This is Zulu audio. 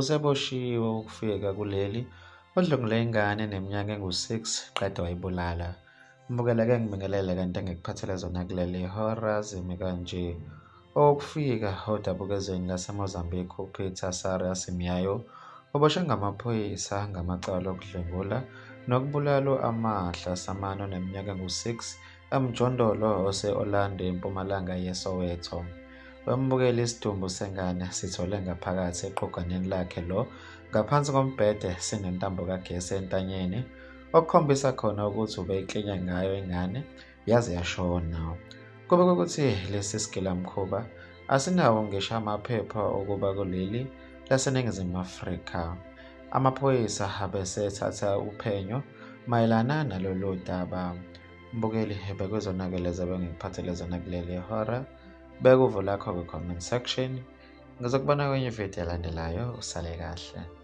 Useboshiwe ukufika kuleli odlwengule ingane eneminyaka engu-6 qede wayibulala. Mbukela-ke ngibingelele kanti engikuphathele zona kuleli hora zimi kanje. Owokufika odabuka ezweni laseMozambique uPeter Sarias Miayo uboshwe ngamaphoyisa ngamacala okudlwengula nokubulala u-Amahla Samane oneminyaka engu-6 emjondolo ose-Orlando empumalanga yeSoweto. Wemukela isidumbu sengane sithole ngaphakathi eqhoganeni lakhe lo ngaphansi kombhede sinentambo kagesi entanyeni okukhombisa khona ukuthi ubeyiklinya ngayo ingane yaze yashona. Kubikwa ukuthi lesi sigilamkhuba asinawo ngisho amaphepha okuba kuleli laseNingizimu Afrika. Amaphoyisa abesethatha uphenyo mayelana nalolu daba. Mbukeli, bekuzona-ke lezi ebengikuphathele zona kuleli hora. Beka uvo lakho kwi-comment section. Ngizokubona kwenye ividiyo elandelayo. Usale kahle.